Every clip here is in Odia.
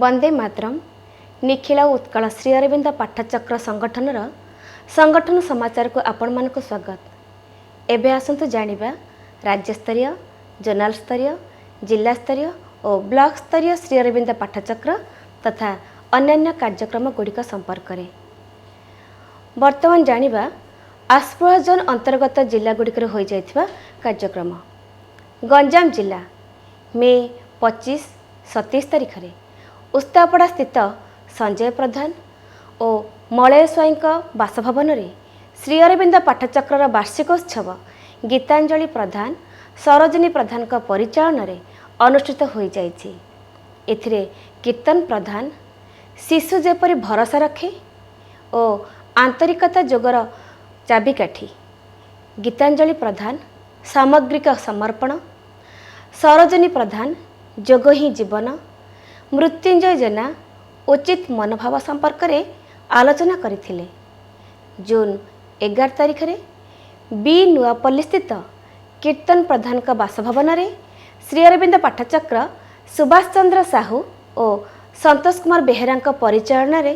ବନ୍ଦେ ମାତରମ୍। ନିଖିଳ ଉତ୍କଳ ଶ୍ରୀ ଅରବିନ୍ଦ ପାଠଚକ୍ର ସଂଗଠନର ସଂଗଠନ ସମାଚାରକୁ ଆପଣମାନଙ୍କୁ ସ୍ୱାଗତ। ଏବେ ଆସନ୍ତୁ ଜାଣିବା ରାଜ୍ୟସ୍ତରୀୟ, ଜୋନାଲ ସ୍ତରୀୟ, ଜିଲ୍ଲା ସ୍ତରୀୟ ଓ ବ୍ଲକ ସ୍ତରୀୟ ଶ୍ରୀ ଅରବିନ୍ଦ ପାଠଚକ୍ର ତଥା ଅନ୍ୟାନ୍ୟ କାର୍ଯ୍ୟକ୍ରମ ଗୁଡ଼ିକ ସମ୍ପର୍କରେ। ବର୍ତ୍ତମାନ ଜାଣିବା ଆସ୍ପୃହା ଜୋନ୍ ଅନ୍ତର୍ଗତ ଜିଲ୍ଲାଗୁଡ଼ିକରେ ହୋଇଯାଇଥିବା କାର୍ଯ୍ୟକ୍ରମ। ଗଞ୍ଜାମ ଜିଲ୍ଲା ମେ 25, 27 ତାରିଖରେ ଉସ୍ତାପଡ଼ା ସ୍ଥିତ ସଞ୍ଜୟ ପ୍ରଧାନ ଓ ମଳୟ ସ୍ୱାଇଁଙ୍କ ବାସଭବନରେ ଶ୍ରୀ ଅରବିନ୍ଦ ପାଠଚକ୍ରର ବାର୍ଷିକ ଉତ୍ସବ ଗୀତାଞ୍ଜଳି ପ୍ରଧାନ, ସରୋଜିନୀ ପ୍ରଧାନଙ୍କ ପରିଚାଳନାରେ ଅନୁଷ୍ଠିତ ହୋଇଯାଇଛି। ଏଥିରେ କୀର୍ତ୍ତନ ପ୍ରଧାନ ଶିଶୁ ଯେପରି ଭରସା ରଖେ ଓ ଆନ୍ତରିକତା ଯୋଗର ଚାବିକାଠି, ଗୀତାଞ୍ଜଳି ପ୍ରଧାନ ସାମଗ୍ରିକ ସମର୍ପଣ, ସରୋଜିନୀ ପ୍ରଧାନ ଯୋଗ ହିଁ ଜୀବନ, ମୃତ୍ୟୁଞ୍ଜୟ ଜେନା ଉଚିତ ମନୋଭାବ ସମ୍ପର୍କରେ ଆଲୋଚନା କରିଥିଲେ। ଜୁନ୍ 11 ତାରିଖରେ ବି ନୂଆପଲ୍ଲୀସ୍ଥିତ କୀର୍ତ୍ତନ ପ୍ରଧାନଙ୍କ ବାସଭବନରେ ଶ୍ରୀ ଅରବିନ୍ଦ ପାଠଚକ୍ର ସୁଭାଷ ଚନ୍ଦ୍ର ସାହୁ ଓ ସନ୍ତୋଷ କୁମାର ବେହେରାଙ୍କ ପରିଚାଳନାରେ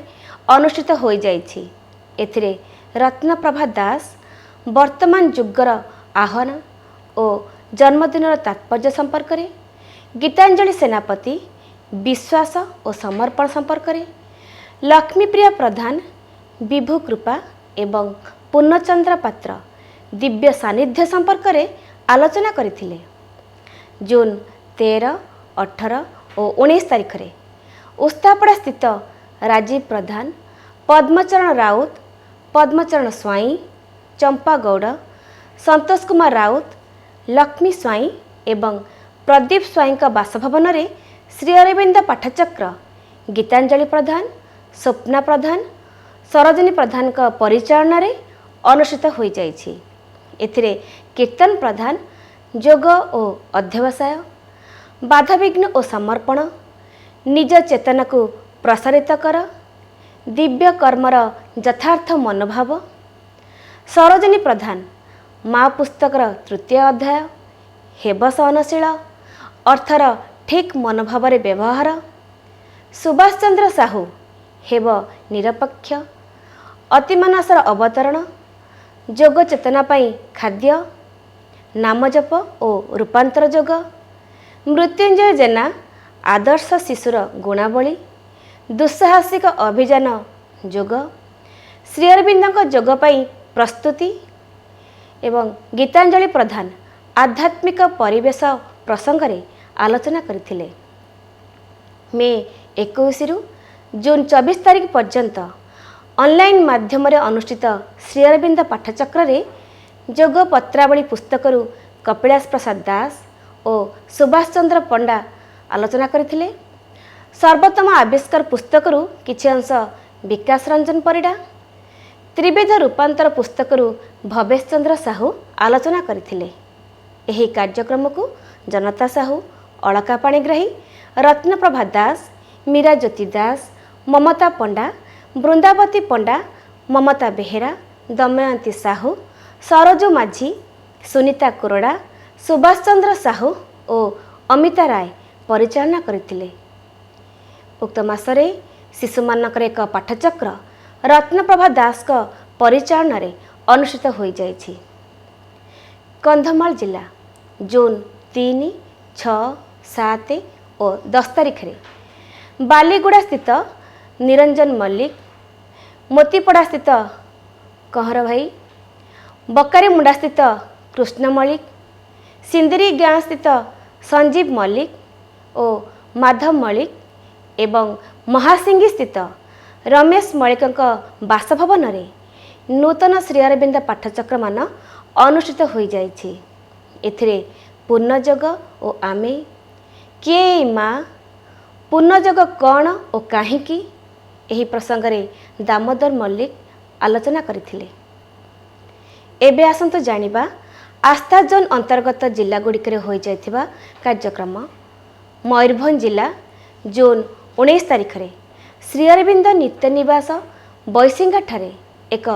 ଅନୁଷ୍ଠିତ ହୋଇଯାଇଛି। ଏଥିରେ ରତ୍ନପ୍ରଭା ଦାସ ବର୍ତ୍ତମାନ ଯୁଗର ଆହ୍ୱାନ ଓ ଜନ୍ମଦିନର ତାତ୍ପର୍ଯ୍ୟ ସମ୍ପର୍କରେ, ଗୀତାଞ୍ଜଳି ସେନାପତି ବିଶ୍ୱାସ ଓ ସମର୍ପଣ ସମ୍ପର୍କରେ, ଲକ୍ଷ୍ମୀପ୍ରିୟା ପ୍ରଧାନ ବିଭୁ କୃପା ଏବଂ ପୂର୍ଣ୍ଣଚନ୍ଦ୍ର ପାତ୍ର ଦିବ୍ୟ ସାନ୍ନିଧ୍ୟ ସମ୍ପର୍କରେ ଆଲୋଚନା କରିଥିଲେ। ଜୁନ୍ 13, 18 ଓ 19 ତାରିଖରେ ଉସ୍ତାପଡ଼ା ସ୍ଥିତ ରାଜୀବ ପ୍ରଧାନ, ପଦ୍ମଚରଣ ରାଉତ, ପଦ୍ମଚରଣ ସ୍ୱାଇଁ, ଚମ୍ପା ଗୌଡ଼, ସନ୍ତୋଷ କୁମାର ରାଉତ, ଲକ୍ଷ୍ମୀ ସ୍ୱାଇଁ ଏବଂ ପ୍ରଦୀପ ସ୍ୱାଇଁଙ୍କ ବାସଭବନରେ ଶ୍ରୀ ଅରବିନ୍ଦ ପାଠଚକ୍ର ଗୀତାଞ୍ଜଳି ପ୍ରଧାନ, ସ୍ୱପ୍ନା ପ୍ରଧାନ, ସରୋଜିନୀ ପ୍ରଧାନଙ୍କ ପରିଚାଳନାରେ ଅନୁଷ୍ଠିତ ହୋଇଯାଇଛି। ଏଥିରେ କୀର୍ତ୍ତନ ପ୍ରଧାନ ଯୋଗ ଓ ଅଧ୍ୟବସାୟ, ବାଧାବିଘ୍ନ ଓ ସମର୍ପଣ, ନିଜ ଚେତନାକୁ ପ୍ରସାରିତ କର, ଦିବ୍ୟ କର୍ମର ଯଥାର୍ଥ ମନୋଭାବ, ସରୋଜିନୀ ପ୍ରଧାନ ମା ପୁସ୍ତକର ତୃତୀୟ ଅଧ୍ୟାୟ, ହେବ ସହନଶୀଳ, ଅର୍ଥର ଠିକ୍ ମନୋଭାବରେ ବ୍ୟବହାର, ସୁଭାଷ ଚନ୍ଦ୍ର ସାହୁ ହେବ ନିରପେକ୍ଷ, ଅତିମାନସର ଅବତରଣ, ଯୋଗ ଚେତନା ପାଇଁ ଖାଦ୍ୟ, ନାମଜପ ଓ ରୂପାନ୍ତର ଯୋଗ, ମୃତ୍ୟୁଞ୍ଜୟ ଜେନା ଆଦର୍ଶ ଶିଶୁର ଗୁଣାବଳୀ, ଦୁଃସାହସିକ ଅଭିଯାନ ଯୋଗ, ଶ୍ରୀ ଅରବିନ୍ଦଙ୍କ ଯୋଗ ପାଇଁ ପ୍ରସ୍ତୁତି ଏବଂ ଗୀତାଞ୍ଜଳି ପ୍ରଧାନ ଆଧ୍ୟାତ୍ମିକ ପରିବେଶ ପ୍ରସଙ୍ଗରେ ଆଲୋଚନା କରିଥିଲେ। ମେ 21ରୁ ଜୁନ୍ 24 ତାରିଖ ପର୍ଯ୍ୟନ୍ତ ଅନଲାଇନ୍ ମାଧ୍ୟମରେ ଅନୁଷ୍ଠିତ ଶ୍ରୀ ଅରବିନ୍ଦ ପାଠଚକ୍ରରେ ଯୋଗ ପତ୍ରାବଳୀ ପୁସ୍ତକରୁ କପିଳାସ ପ୍ରସାଦ ଦାସ ଓ ସୁଭାଷ ଚନ୍ଦ୍ର ପଣ୍ଡା ଆଲୋଚନା କରିଥିଲେ। ସର୍ବୋତ୍ତମ ଆବିଷ୍କାର ପୁସ୍ତକରୁ କିଛି ଅଂଶ ବିକାଶ ରଞ୍ଜନ ପରିଡ଼ା, ତ୍ରିବିଧ ରୂପାନ୍ତର ପୁସ୍ତକରୁ ଭବେଶ ଚନ୍ଦ୍ର ସାହୁ ଆଲୋଚନା କରିଥିଲେ। ଏହି କାର୍ଯ୍ୟକ୍ରମକୁ ଜନତା ସାହୁ, ଅଳକା ପାଣିଗ୍ରାହୀ, ରତ୍ନପ୍ରଭା ଦାସ, ମୀରା ଜ୍ୟୋତି ଦାସ, ମମତା ପଣ୍ଡା, ବୃନ୍ଦାବତୀ ପଣ୍ଡା, ମମତା ବେହେରା, ଦମୟନ୍ତୀ ସାହୁ, ସରୋଜ ମାଝୀ, ସୁନିତା କୋରଡ଼ା, ସୁଭାଷ ଚନ୍ଦ୍ର ସାହୁ ଓ ଅମିତା ରାୟ ପରିଚାଳନା କରିଥିଲେ। ଉକ୍ତ ମାସରେ ଶିଶୁମାନଙ୍କର ଏକ ପାଠଚକ୍ର ରତ୍ନପ୍ରଭା ଦାସଙ୍କ ପରିଚାଳନାରେ ଅନୁଷ୍ଠିତ ହୋଇଯାଇଛି। କନ୍ଧମାଳ ଜିଲ୍ଲା ଜୁନ୍ 3, 6, 7 ଓ 10 ତାରିଖରେ ବାଲିଗୁଡ଼ା ସ୍ଥିତ ନିରଞ୍ଜନ ମଲ୍ଲିକ, ମୋତିପଡ଼ା ସ୍ଥିତ କହଁର ଭାଇ, ବକାରୀମୁଣ୍ଡା ସ୍ଥିତ କୃଷ୍ଣ ମଲ୍ଲିକ, ସିନ୍ଦିରି ଗାଁ ସ୍ଥିତ ସଞ୍ଜୀବ ମଲ୍ଲିକ ଓ ମାଧବ ମଲ୍ଲିକ ଏବଂ ମହାସିଙ୍ଗି ସ୍ଥିତ ରମେଶ ମଲ୍ଲିକଙ୍କ ବାସଭବନରେ ନୂତନ ଶ୍ରୀ ଅରବିନ୍ଦ ପାଠଚକ୍ରମାନ ଅନୁଷ୍ଠିତ ହୋଇଯାଇଛି। ଏଥିରେ ପୂର୍ଣ୍ଣଯୋଗ ଓ ଆମେ କିଏ, ଏଇ ମା, ପୂର୍ଣ୍ଣଯୋଗ କ'ଣ ଓ କାହିଁକି, ଏହି ପ୍ରସଙ୍ଗରେ ଦାମୋଦର ମଲ୍ଲିକ ଆଲୋଚନା କରିଥିଲେ। ଏବେ ଆସନ୍ତୁ ଜାଣିବା ଆସ୍ଥା ଜୋନ୍ ଅନ୍ତର୍ଗତ ଜିଲ୍ଲାଗୁଡ଼ିକରେ ହୋଇଯାଇଥିବା କାର୍ଯ୍ୟକ୍ରମ। ମୟୂରଭଞ୍ଜ ଜିଲ୍ଲା ଜୁନ୍ 19 ତାରିଖରେ ଶ୍ରୀ ଅରବିନ୍ଦ ନିତ୍ୟନିବାସ ବୈଶିଙ୍ଗାଠାରେ ଏକ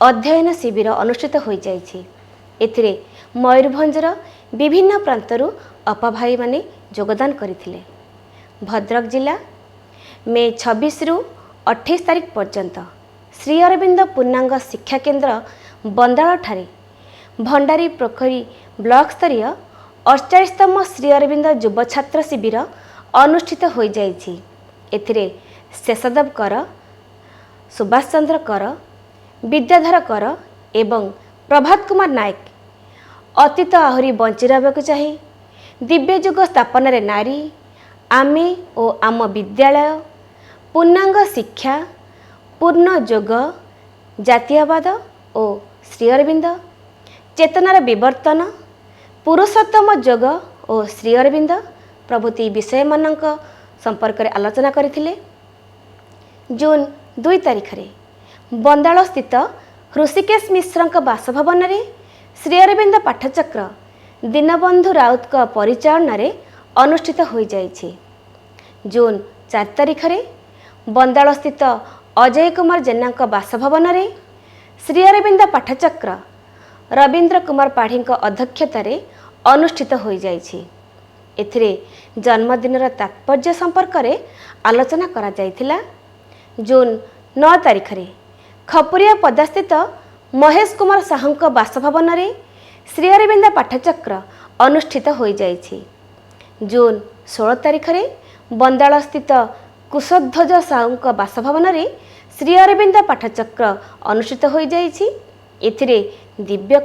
ଅଧ୍ୟୟନ ଶିବିର ଅନୁଷ୍ଠିତ ହୋଇଯାଇଛି। ଏଥିରେ ମୟୂରଭଞ୍ଜର ବିଭିନ୍ନ ପ୍ରାନ୍ତରୁ ଅପାଭାଇମାନେ ଯୋଗଦାନ କରିଥିଲେ। ଭଦ୍ରକ ଜିଲ୍ଲା ମେ 26ରୁ 28 ତାରିଖ ପର୍ଯ୍ୟନ୍ତ ଶ୍ରୀ ଅରବିନ୍ଦ ପୂର୍ଣ୍ଣାଙ୍ଗ ଶିକ୍ଷା କେନ୍ଦ୍ର ବନ୍ଦାଳଠାରେ ଭଣ୍ଡାରୀ ପୋଖରୀ ବ୍ଲକ ସ୍ତରୀୟ 48ତମ ଶ୍ରୀ ଅରବିନ୍ଦ ଯୁବ ଛାତ୍ର ଶିବିର ଅନୁଷ୍ଠିତ ହୋଇଯାଇଛି। ଏଥିରେ ଶେଷଦେବ କର, ସୁଭାଷ ଚନ୍ଦ୍ର କର, ବିଦ୍ୟାଧର କର ଏବଂ ପ୍ରଭାତ କୁମାର ନାୟକ ଅତୀତ ଆହୁରି ବଞ୍ଚି ରହିବାକୁ ଚାହେଁ, ଦିବ୍ୟ ଯୁଗ ସ୍ଥାପନାରେ ନାରୀ, ଆମେ ଓ ଆମ ବିଦ୍ୟାଳୟ, ପୂର୍ଣ୍ଣାଙ୍ଗ ଶିକ୍ଷା, ପୂର୍ଣ୍ଣ ଯୋଗ, ଜାତୀୟବାଦ ଓ ଶ୍ରୀ ଅରବିନ୍ଦ, ଚେତନାର ବିବର୍ତ୍ତନ, ପୁରୁଷୋତ୍ତମ ଯୋଗ ଓ ଶ୍ରୀ ଅରବିନ୍ଦ ପ୍ରଭୃତି ବିଷୟମାନଙ୍କ ସମ୍ପର୍କରେ ଆଲୋଚନା କରିଥିଲେ। ଜୁନ୍ 2 ତାରିଖରେ ବନ୍ଦାଳସ୍ଥିତ ହୃଷିକେଶ ମିଶ୍ରଙ୍କ ବାସଭବନରେ ଶ୍ରୀ ଅରବିନ୍ଦ ପାଠଚକ୍ର ଦୀନବନ୍ଧୁ ରାଉତଙ୍କ ପରିଚାଳନାରେ ଅନୁଷ୍ଠିତ ହୋଇଯାଇଛି। ଜୁନ୍ 4 ତାରିଖରେ ବନ୍ଦାଳସ୍ଥିତ ଅଜୟ କୁମାର ଜେନାଙ୍କ ବାସଭବନରେ ଶ୍ରୀ ଅରବିନ୍ଦ ପାଠଚକ୍ର ରବୀନ୍ଦ୍ର କୁମାର ପାଢ଼ୀଙ୍କ ଅଧ୍ୟକ୍ଷତାରେ ଅନୁଷ୍ଠିତ ହୋଇଯାଇଛି। ଏଥିରେ ଜନ୍ମଦିନର ତାତ୍ପର୍ଯ୍ୟ ସମ୍ପର୍କରେ ଆଲୋଚନା କରାଯାଇଥିଲା। ଜୁନ୍ 9 ତାରିଖରେ ଖପୁରିଆ ପଦାସ୍ଥିତ ମହେଶ କୁମାର ସାହୁଙ୍କ ବାସଭବନରେ ଶ୍ରୀ ଅରବିନ୍ଦ ପାଠଚକ୍ର ଅନୁଷ୍ଠିତ ହୋଇଯାଇଛି। ଜୁନ୍ 16 ତାରିଖରେ ବନ୍ଦାଳସ୍ଥିତ କୁଶଧ୍ୱଜ ସାହୁଙ୍କ ବାସଭବନରେ ଶ୍ରୀ ଅରବିନ୍ଦ ପାଠଚକ୍ର ଅନୁଷ୍ଠିତ ହୋଇଯାଇଛି। ଏଥିରେ ଦିବ୍ୟ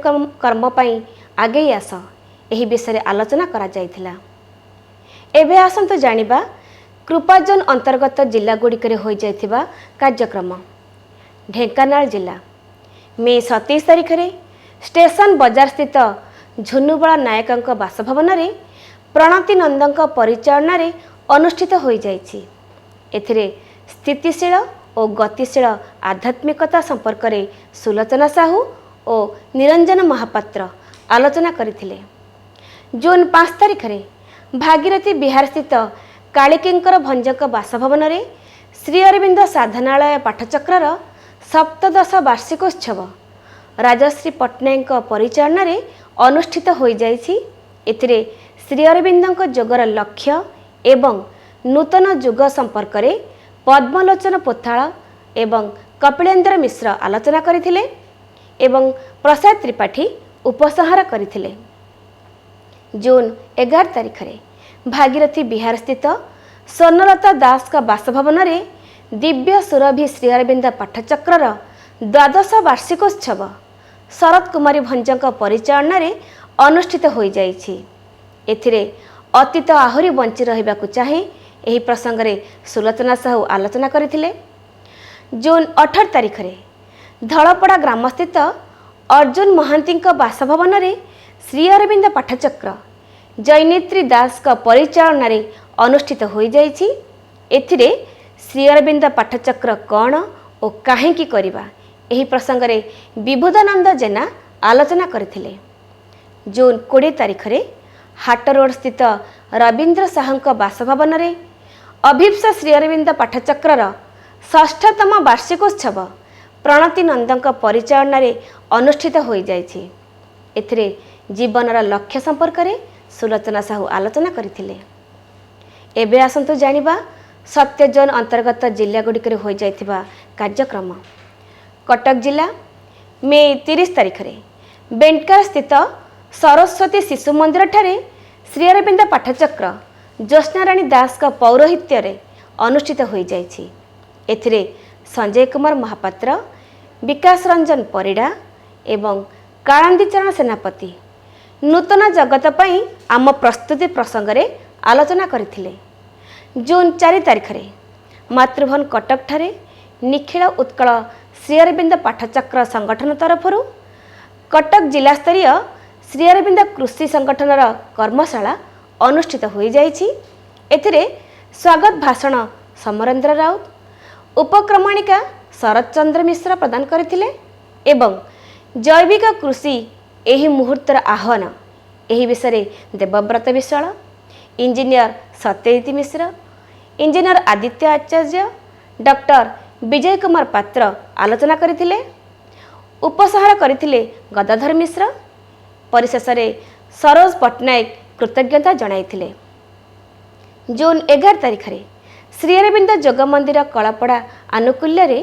କର୍ମ ପାଇଁ ଆଗେଇ ଆସ, ଏହି ବିଷୟରେ ଆଲୋଚନା କରାଯାଇଥିଲା। ଏବେ ଆସନ୍ତୁ ଜାଣିବା କୃପାଜୋନ୍ ଅନ୍ତର୍ଗତ ଜିଲ୍ଲାଗୁଡ଼ିକରେ ହୋଇଯାଇଥିବା କାର୍ଯ୍ୟକ୍ରମ। ଢେଙ୍କାନାଳ ଜିଲ୍ଲା, ମେ 27 ତାରିଖରେ ଷ୍ଟେସନ ବଜାରସ୍ଥିତ ଝୁନୁବଳା ନାୟକଙ୍କ ବାସଭବନରେ ପ୍ରଣତି ନନ୍ଦଙ୍କ ପରିଚାଳନାରେ ଅନୁଷ୍ଠିତ ହୋଇଯାଇଛି। ଏଥିରେ ସ୍ଥିତିଶୀଳ ଓ ଗତିଶୀଳ ଆଧ୍ୟାତ୍ମିକତା ସମ୍ପର୍କରେ ସୁଲୋଚନା ସାହୁ ଓ ନିରଞ୍ଜନ ମହାପାତ୍ର ଆଲୋଚନା କରିଥିଲେ। ଜୁନ୍ 5 ତାରିଖରେ ଭାଗୀରଥୀ ବିହାରସ୍ଥିତ କାଳିକିଙ୍କର ଭଞ୍ଜଙ୍କ ବାସଭବନରେ ଶ୍ରୀ ଅରବିନ୍ଦ ସାଧନାଳୟ ପାଠଚକ୍ରର ସପ୍ତଦଶ ବାର୍ଷିକୋତ୍ସବ ରାଜଶ୍ରୀ ପଟ୍ଟନାୟକଙ୍କ ପରିଚାଳନାରେ ଅନୁଷ୍ଠିତ ହୋଇଯାଇଛି। ଏଥିରେ ଶ୍ରୀ ଅରବିନ୍ଦଙ୍କ ଯୋଗର ଲକ୍ଷ୍ୟ ଏବଂ ନୂତନ ଯୁଗ ସମ୍ପର୍କରେ ପଦ୍ମଲୋଚନ ପୋଥାଳ ଏବଂ କପିଳେନ୍ଦ୍ର ମିଶ୍ର ଆଲୋଚନା କରିଥିଲେ ଏବଂ ପ୍ରସାଦ ତ୍ରିପାଠୀ ଉପସଂହାର କରିଥିଲେ। ଜୁନ୍ 11 ତାରିଖରେ ଭାଗୀରଥୀ ବିହାରସ୍ଥିତ ସ୍ୱର୍ଣ୍ଣଲତା ଦାସଙ୍କ ବାସଭବନରେ ଦିବ୍ୟ ସୁରଭି ଶ୍ରୀ ଅରବିନ୍ଦ ପାଠଚକ୍ରର ଦ୍ୱାଦଶ ବାର୍ଷିକୋତ୍ସବ ଶରତ କୁମାରୀ ଭଞ୍ଜଙ୍କ ପରିଚାଳନାରେ ଅନୁଷ୍ଠିତ ହୋଇଯାଇଛି। ଏଥିରେ ଅତୀତ ଆହୁରି ବଞ୍ଚି ରହିବାକୁ ଚାହେଁ, ଏହି ପ୍ରସଙ୍ଗରେ ସୁଲୋଚନା ସାହୁ ଆଲୋଚନା କରିଥିଲେ। ଜୁନ୍ 18 ତାରିଖରେ ଧଳପଡ଼ା ଗ୍ରାମସ୍ଥିତ ଅର୍ଜୁନ ମହାନ୍ତିଙ୍କ ବାସଭବନରେ ଶ୍ରୀ ଅରବିନ୍ଦ ପାଠଚକ୍ର ଜୈନେତ୍ରୀ ଦାସଙ୍କ ପରିଚାଳନାରେ ଅନୁଷ୍ଠିତ ହୋଇଯାଇଛି। ଏଥିରେ ଶ୍ରୀ ଅରବିନ୍ଦ ପାଠଚକ୍ର କ'ଣ ଓ କାହିଁକି କରିବା, ଏହି ପ୍ରସଙ୍ଗରେ ବିଭୁଦାନନ୍ଦ ଜେନା ଆଲୋଚନା କରିଥିଲେ। ଜୁନ୍ 20 ତାରିଖରେ ହାଟ ରୋଡ଼ ସ୍ଥିତ ରବୀନ୍ଦ୍ର ସାହୁଙ୍କ ବାସଭବନରେ ଅଭୀପ୍ସା ଶ୍ରୀ ଅରବିନ୍ଦ ପାଠଚକ୍ରର ଷଷ୍ଠତମ ବାର୍ଷିକୋତ୍ସବ ପ୍ରଣତି ନନ୍ଦଙ୍କ ପରିଚାଳନାରେ ଅନୁଷ୍ଠିତ ହୋଇଯାଇଛି। ଏଥିରେ ଜୀବନର ଲକ୍ଷ୍ୟ ସମ୍ପର୍କରେ ସୁଲୋଚନା ସାହୁ ଆଲୋଚନା କରିଥିଲେ। ଏବେ ଆସନ୍ତୁ ଜାଣିବା ସତ୍ୟ ଜୋନ୍ ଅନ୍ତର୍ଗତ ଜିଲ୍ଲାଗୁଡ଼ିକରେ ହୋଇଯାଇଥିବା କାର୍ଯ୍ୟକ୍ରମ। କଟକ ଜିଲ୍ଲା, ମେ 30 ତାରିଖରେ ବେଣ୍ଟକାର ସ୍ଥିତ ସରସ୍ୱତୀ ଶିଶୁ ମନ୍ଦିରଠାରେ ଶ୍ରୀ ଅରବିନ୍ଦ ପାଠଚକ୍ର ଜ୍ୟୋତ୍ସ୍ନାରାଣୀ ଦାସଙ୍କ ପୌରୋହିତ୍ୟରେ ଅନୁଷ୍ଠିତ ହୋଇଯାଇଛି। ଏଥିରେ ସଞ୍ଜୟ କୁମାର ମହାପାତ୍ର, ବିକାଶ ରଞ୍ଜନ ପରିଡ଼ା ଏବଂ କାଳନ୍ଦୀ ଚରଣ ସେନାପତି ନୂତନ ଜଗତ ପାଇଁ ଆମ ପ୍ରସ୍ତୁତି ପ୍ରସଙ୍ଗରେ ଆଲୋଚନା କରିଥିଲେ। ଜୁନ୍ 4 ତାରିଖରେ ମାତୃଭବନ କଟକଠାରେ ନିଖିଳ ଉତ୍କଳ ଶ୍ରୀ ଅରବିନ୍ଦ ପାଠଚକ୍ର ସଂଗଠନ ତରଫରୁ କଟକ ଜିଲ୍ଲାସ୍ତରୀୟ ଶ୍ରୀ ଅରବିନ୍ଦ କୃଷି ସଂଗଠନର କର୍ମଶାଳା ଅନୁଷ୍ଠିତ ହୋଇଯାଇଛି। ଏଥିରେ ସ୍ୱାଗତ ଭାଷଣ ସମରେନ୍ଦ୍ର ରାଉତ, ଉପକ୍ରମଣିକା ଶରତ ଚନ୍ଦ୍ର ମିଶ୍ର ପ୍ରଦାନ କରିଥିଲେ ଏବଂ ଜୈବିକ କୃଷି ଏହି ମୁହୂର୍ତ୍ତର ଆହ୍ୱାନ, ଏହି ବିଷୟରେ ଦେବବ୍ରତ ବିଶ୍ୱାଳ, ଇଞ୍ଜିନିୟର ସତ୍ୟଜିତ ମିଶ୍ର, ଇଞ୍ଜିନିୟର ଆଦିତ୍ୟ ଆଚାର୍ଯ୍ୟ, ଡକ୍ଟର ବିଜୟ କୁମାର ପାତ୍ର ଆଲୋଚନା କରିଥିଲେ। ଉପସଂହାର କରିଥିଲେ ଗଦାଧର ମିଶ୍ର। ପରିଶେଷରେ ସରୋଜ ପଟ୍ଟନାୟକ କୃତଜ୍ଞତା ଜଣାଇଥିଲେ। ଜୁନ୍ 11 ତାରିଖରେ ଶ୍ରୀ ଅରବିନ୍ଦ ଯୋଗ ମନ୍ଦିର କଳାପଡ଼ା ଆନୁକୂଲ୍ୟରେ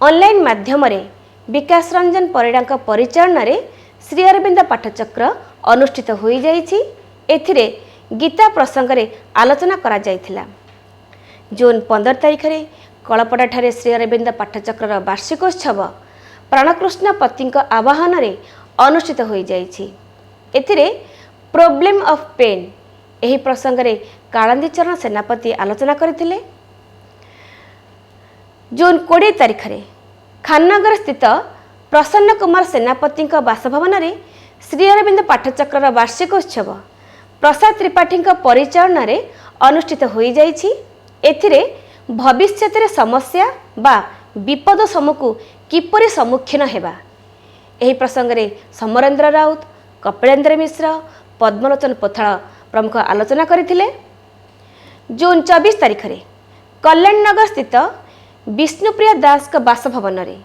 ଅନଲାଇନ୍ ମାଧ୍ୟମରେ ବିକାଶ ରଞ୍ଜନ ପରିଡ଼ାଙ୍କ ପରିଚାଳନାରେ ଶ୍ରୀ ଅରବିନ୍ଦ ପାଠଚକ୍ର ଅନୁଷ୍ଠିତ ହୋଇଯାଇଛି। ଏଥିରେ ଗୀତା ପ୍ରସଙ୍ଗରେ ଆଲୋଚନା କରାଯାଇଥିଲା। ଜୁନ୍ 15 ତାରିଖରେ କଳପଡ଼ାଠାରେ ଶ୍ରୀ ଅରବିନ୍ଦ ପାଠଚକ୍ରର ବାର୍ଷିକୋତ୍ସବ ପ୍ରାଣକୃଷ୍ଣ ପତିଙ୍କ ଆବାହନରେ ଅନୁଷ୍ଠିତ ହୋଇଯାଇଛି। ଏଥିରେ ପ୍ରୋବ୍ଲେମ୍ ଅଫ୍ ପେନ୍ ଏହି ପ୍ରସଙ୍ଗରେ କାଳନ୍ଦୀଚରଣ ସେନାପତି ଆଲୋଚନା କରିଥିଲେ। ଜୁନ୍ 20 ତାରିଖରେ ଖାନନଗର ସ୍ଥିତ ପ୍ରସନ୍ନ କୁମାର ସେନାପତିଙ୍କ ବାସଭବନରେ ଶ୍ରୀ ଅରବିନ୍ଦ ପାଠଚକ୍ରର ବାର୍ଷିକ ଉତ୍ସବ ପ୍ରସାଦ ତ୍ରିପାଠୀଙ୍କ ପରିଚାଳନାରେ ଅନୁଷ୍ଠିତ ହୋଇଯାଇଛି। ଏଥିରେ ଭବିଷ୍ୟତରେ ସମସ୍ୟା ବା ବିପଦ ସମୂହକୁ କିପରି ସମ୍ମୁଖୀନ ହେବା, ଏହି ପ୍ରସଙ୍ଗରେ ସମରେନ୍ଦ୍ର ରାଉତ, କପିଳେନ୍ଦ୍ର ମିଶ୍ର, ପଦ୍ମଲୋଚନ ପୋଥାଳ ପ୍ରମୁଖ ଆଲୋଚନା କରିଥିଲେ। ଜୁନ୍ 24 ତାରିଖରେ କଲ୍ୟାଣନଗର ସ୍ଥିତ ବିଷ୍ଣୁପ୍ରିୟା ଦାସଙ୍କ ବାସଭବନରେ